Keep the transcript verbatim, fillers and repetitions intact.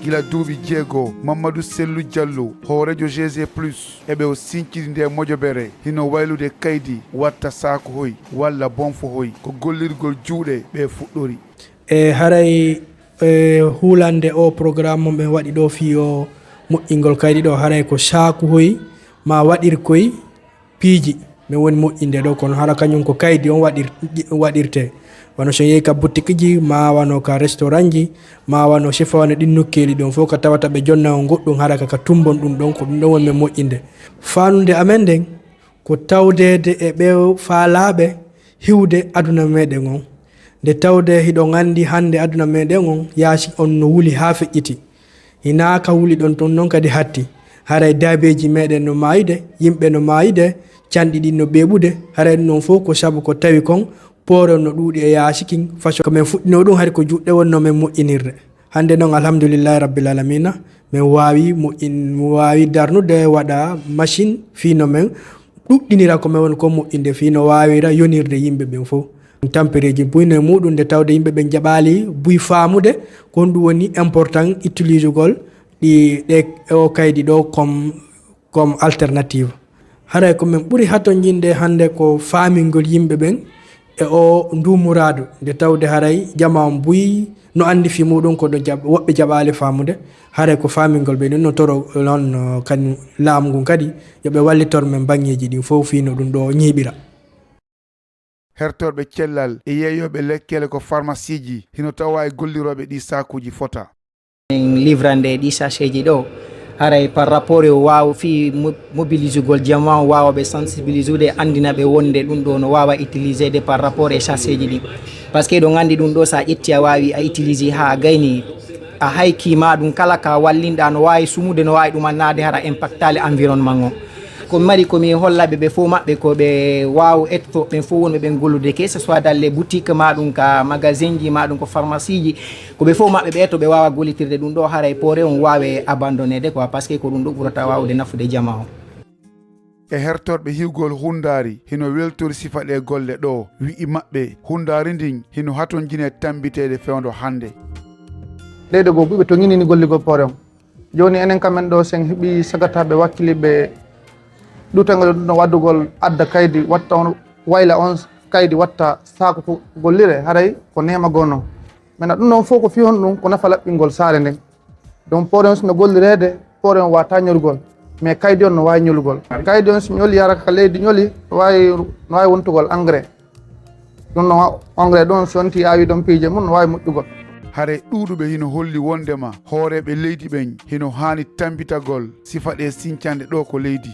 Gila duuɓi jeego, Mamadou Sellou Diallo, hooreejo G G plus, e ɓe o sinciri nde mojobere, hino waylude kaydi watta saaku hoy, walla bonfo hoy, ko gollirgol juuɗe ɓe fuɗɗori. E haray, e huulande o programme mo ɓe waɗi ɗo fii o moƴƴingol kaydi ɗo, haray ko saaku hoy, ma waɗir koy, piiji, ɓe woni moƴƴinde ɗo, kono hara kañum ko kaydi on waɗir-, waɗirte. Wano so yehi ka boutique ji, ma wano ka restaurant ji, ma wano sifa wano ɗin nokkeeli ɗon fof, ka tawata ɓe jonna on goɗɗum, hara ka, ka tumbon ɗum ɗon, ko ɗum ɗon woni men moƴƴinde. Faanude amen nden, ko tawdeede e ɓe faalaaɓe hiwde aduna meɗen on. Nde tawde hiɗon anndi hannde aduna meɗen on, yaasi on no wuli haa feƴƴiti. Hinaa ka wuli ɗon ton non kadi hatti. Haray daabeeji meɗen no maayude, yimɓe no maayude, canɗi ɗin no ɓeeɓude. Haray ɗum ɗon fof ko sabu ko tawi kon poore on no ɗuuɗi e yaasi kin. Façon ko men fuɗɗinoo ɗum, hari ko juuɗe wonnoo men moƴƴinirde. Hannde non, alhamdulillahi rabbil alamina, men waawi moƴƴin-, waawi darnude, waɗa machine fii no men ɗuɗɗinira ko men woni ko moƴƴinde, fii no waawira yonirde yimɓe ɓen fof. Tampereeji buy no e muɗum, nde tawde yimɓe ɓen jaɓaali buy faamude ko honɗum woni important utilisugol ɗi, ɗe, o kaydi ɗo comme, comme alternative. Haray ko men ɓuri hatonjinde hannde ko faamingol yimɓe ɓen e o ndu muraadu, nde tawde haray jamaa on buy no anndi fii muɗum, ko ɗo jaɓ-, woɓɓe jaɓaali faamude. Haray ko faamingol ɓe ɗum, no toro non, uh, kan laamu ngun kadi yo ɓe wallitor men baŋŋeeji ɗin fof fii no ɗum ɗo ñiiɓira. Hertorɓe cellal e yeeyooɓe lekkele ko farmasiiji hino tawa e gollirooɓe ɗi saakuuji fota. En livrande ɗi sachetji ɗo, haray par rapport e waaw fii mo-, mobilisugol jamaa on, waawa ɓe sensibiliser ude, anndina ɓe wonde ɗum ɗo no waawa utiliser de par rapport e sachetji ɗin. Parce que ɗon anndi ɗum ɗo, sa ƴetti a waawi a utiliser haa a gayni, a hayki ma ɗum kala ka wallinɗa, no waawi sumude, no waawi ɗumannaade hara impactaali environnement on. Ko mi mari ko mi holla ɓe, ɓe fof maɓɓe ko ɓe waaw etto ɓen fof wonɓe ɓen gollude, que ce soit dans les boutiques ma ɗum ka magasin ji ma ɗum ko pharmacie ji, ko ɓe fof maɓɓe ɓe etto ɓe waawa gollitirde ɗum ɗo, haray poore on waawe abandonné de quoi, parce que ko ɗum ɗo ɓurata waawde nafude jamaa on. E hertorɓe hiwgol hunndaari hino weltori sifa ɗee golle ɗoo, wi'i maɓɓe hunndaari ndin hino hatonjine tambiteede fewndo hannde. Leyɗe goo buy ɓe toŋinini golligol poore on. Jooni enen kamen ɗoo sen heɓi sagataaɓe wakkiliiɓe ɗuutagol ɗum ɗo waddugol adda kaydi watta on wayla on kaydi watta saaku ko gollire haray ko neema goo non. Maintenant ɗum ɗon fof ko fii honɗum? Ko nafa laɓɓingol saare nden. Donc poore on si no gollireede, poore on waata ñolugol. Mais kaydi on no waawi ñolugol. Kaydi on si ñoli yara ka leydi ñoli, no waawi, no waawi wontugol engrais. Ɗum no engrais ɗum si wonti awi ɗon piije mum no waawi moƴƴugol. Haray ɗuuɗuɓe hino holli wondema hooreeɓe leydi ɓen hino haani tambitagol sifa ɗee sincande ɗoo ko leydi.